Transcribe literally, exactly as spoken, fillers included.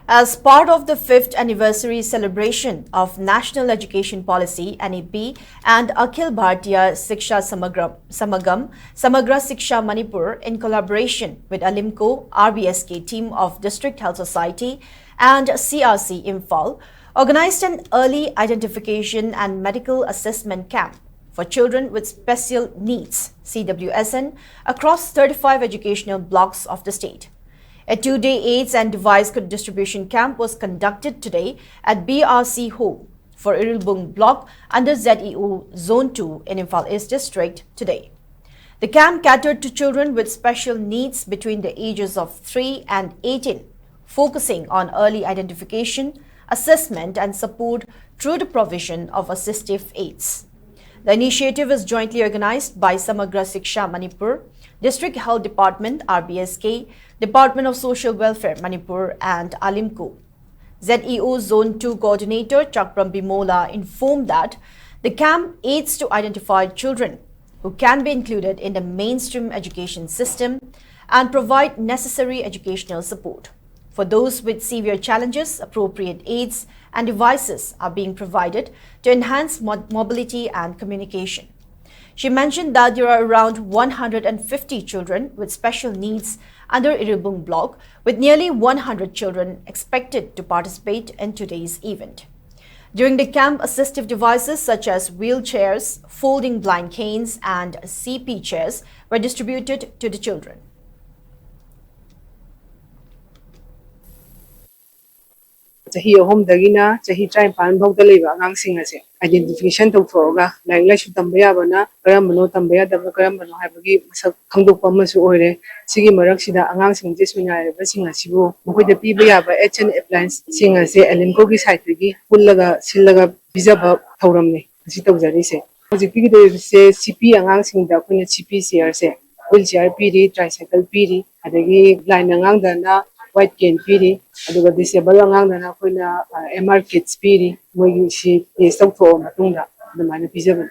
As part of the fifth anniversary celebration of National Education Policy, N E P, and Akhil Bharatiya Shiksha Samagra- Samagam, Samagra Shiksha Manipur, in collaboration with Alimco, R B S K team of District Health Society, and C R C Imphal, organized an early identification and medical assessment camp for children with special needs, C W S N, across thirty-five educational blocks of the state. A two-day aids and device distribution camp was conducted today at B R C Home for Iribung Block under Z E O Zone two in Imphal East District today. The camp catered to children with special needs between the ages of three and eighteen, focusing on early identification, assessment, and support through the provision of assistive aids. The initiative is jointly organized by Samagra Shiksha Manipur, District Health Department, R B S K, Department of Social Welfare Manipur, and Alimco. Z E O Zone two Coordinator Chakram Bimola informed that the camp aids to identify children who can be included in the mainstream education system and provide necessary educational support. For those with severe challenges, appropriate aids and devices are being provided to enhance mo- mobility and communication. She mentioned that there are around one hundred fifty children with special needs under Iribung block, with nearly one hundred children expected to participate in today's event. During the camp, assistive devices such as wheelchairs, folding blind canes, and C P chairs were distributed to the children. ꯆꯍꯤ ꯑꯍꯨꯝꯗꯒꯤꯅ ꯆꯍꯤ ꯇꯔꯥꯅꯤꯄꯥꯟ ꯐꯥꯎꯗ ꯂꯩꯕ ꯑꯉꯥꯡꯁꯤꯡ ꯑꯁꯦ identification ꯇꯧꯊꯣꯛꯑꯒ ꯂꯥꯏꯔꯤꯛ ꯂꯥꯏꯁꯨ ꯇꯝꯕ ꯌꯥꯕꯅ ꯀꯔꯝꯕꯅꯣ, ꯇꯝꯕ ꯌꯥꯗꯕ ꯀꯔꯝꯕꯅꯣ ꯍꯥꯏꯕꯒꯤ ꯃꯁꯛ ꯈꯪꯗꯣꯛꯄ ꯑꯃꯁꯨ ꯑꯣꯏꯔꯦ꯫ ꯁꯤꯒꯤ ꯃꯔꯛꯁꯤꯗ ꯑꯉꯥꯡꯁꯤꯡꯁꯦ ꯁꯣꯏꯅꯥꯏꯔꯕꯁꯤꯡ ꯑꯁꯤꯕꯨ ꯃꯈꯣꯏꯗ ꯄꯤꯕ ꯌꯥꯕ aids and applianceꯁꯤꯡ ꯑꯁꯦ ꯑꯦꯂꯤꯝꯀꯣꯒꯤ ꯁꯥꯏꯠꯇꯒꯤ ꯄꯨꯜꯂꯒ ꯁꯤꯜꯂꯒ ꯄꯤꯖꯕ ꯊꯧꯔꯝꯅꯤ ꯉꯁꯤ ꯇꯧꯖꯔꯤꯁꯦ꯫ ꯍꯧꯖꯤꯛ ꯄꯤꯒꯗꯧꯔꯤꯕꯁꯦ C P ꯑꯉꯥꯡꯁꯤꯡꯗ ꯑꯩꯈꯣꯏꯅ C P chairꯁꯦ, wheelchair ꯄꯤꯔꯤ, tricycle ꯄꯤꯔꯤ, ꯑꯗꯒꯤ blind ꯑꯉꯥꯡꯗꯅ white cane ꯄꯤꯔꯤ, ꯑꯗꯨꯒ disable ꯑꯉꯥꯡꯗꯅ ꯑꯩꯈꯣꯏꯅ M R kits ꯄꯤꯔꯤ꯫ ꯃꯣꯏꯒꯤ ꯁꯤ test ꯇꯧꯊꯣꯛꯑ ꯃꯇꯨꯡꯗ ꯑꯗꯨꯃꯥꯏꯅ ꯄꯤꯖꯕꯅꯤ꯫